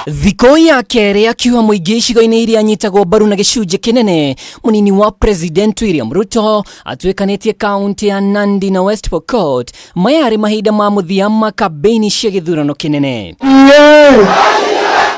Thikũ ya kerĩ akiuga mũingĩ icigo-inĩ iria anyitagwo mbaru na gĩcunjĩ kĩnene, mũnini wa President William Ruto atuĩkanĩtie kaunti ya Nandi na West Pokot. Maya arĩ mahinda ma mũthia ma kambĩini cia gĩthurano kĩnene.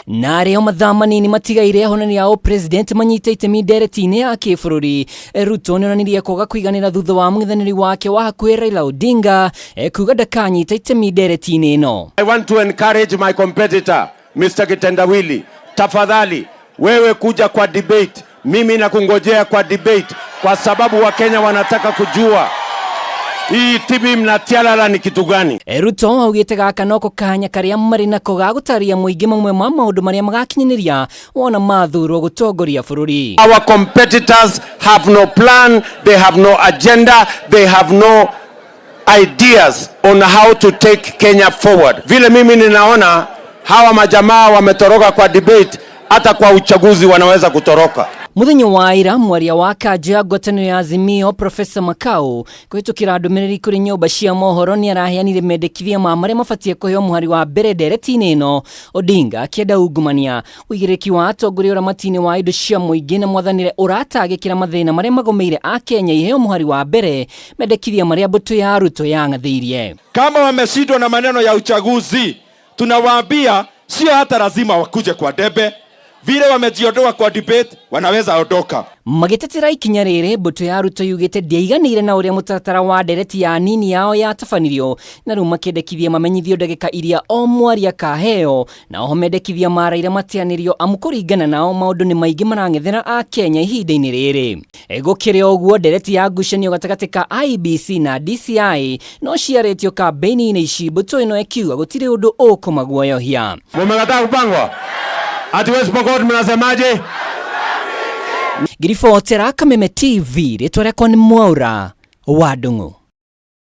Na arĩ o mathaa manini matigaire ahonani a ũpresident manyite itemi ndereti-inĩ ya kĩbũrũri, Ruto nĩonanirie kwaga kũiganĩra thutha wa mũng'ethanĩri wake wa hakuhĩ Raila Odinga kuga ndakanyita itemi ndereti-inĩ ĩno. I want to encourage my competitor Mr. Kitendawili, tafadhali wewe kuja kwa debate, mimi nakungojea kwa debate, kwa sababu Wakenya wanataka kujua hii TB mnatialala ni kitu gani? Ruto augĩte gaka noko kanya karĩa marĩ nako ga gũtarĩria mũingĩ mamwe ma maũndũ marĩa magakinyanĩria wona mathurwo gũtongoria bũrũri. Our competitors have no plan, they have no agenda, they have no ideas on how to take Kenya forward. Vile mimi ninaona hawa majamaa wametoroka kwa debate, hata kwa uchaguzi wanaweza kutoroka. Muthenya wa ira, mwaria wa kanjũ ya ngwatanĩro ya Azimio Profesa Makau kũhĩtũkĩra ndũmĩrĩri kũrĩ nyũmba cia mohoro nĩ araheanire mendekithia ma marĩa mabatiĩ kũheo mũhari wa mbere ndereti-inĩ ĩno. Odinga akĩenda ungumania, ũigĩrĩrĩki wa atongoria ũramati-inĩ wa indo cia mũingĩ na mwathanĩre ũratangĩkĩra mathĩna marĩa magũmĩire Akenya iheo mũhari wa mbere, mendekithia marĩa mbũtũ ya Ruto yang'athĩirie. Kama wameshindwa na maneno ya uchaguzi, tunawaambia sio hata lazima wakuje kwa debe. Vile wamejiondoa kwa debate, wanaweza ondoka. Magĩtetera ikinya rĩrĩ, mbũtũ ya Ruto yugĩte ndĩaiganĩire na ũrĩa mũtaratara wa ndereti ya nini yao yatabanirio, na rĩu makĩendekithia mamenyithio ndagĩka iria o mwaria akaheo, na oho mendekithia ma Raila mateanĩrio amu kũringana nao maũndũ nĩ maingĩ marang'ethera Akenya ihinda-inĩ rĩrĩ. Gũkĩrĩ ũguo, ndereti ya ngucanio gatagatĩ ka IEBC na DCI no ciarĩtio kambĩini-inĩ ici, mbũtũ ĩno ĩkiuga gũtirĩ ũndũ ũkũmaguoyohia. Mumekataa kupangwa? Ati West Pokot mnasemaje? Ngiribotera Kameme TV, rĩtwa rĩakwa nĩ Mwaura wa Ndung'u.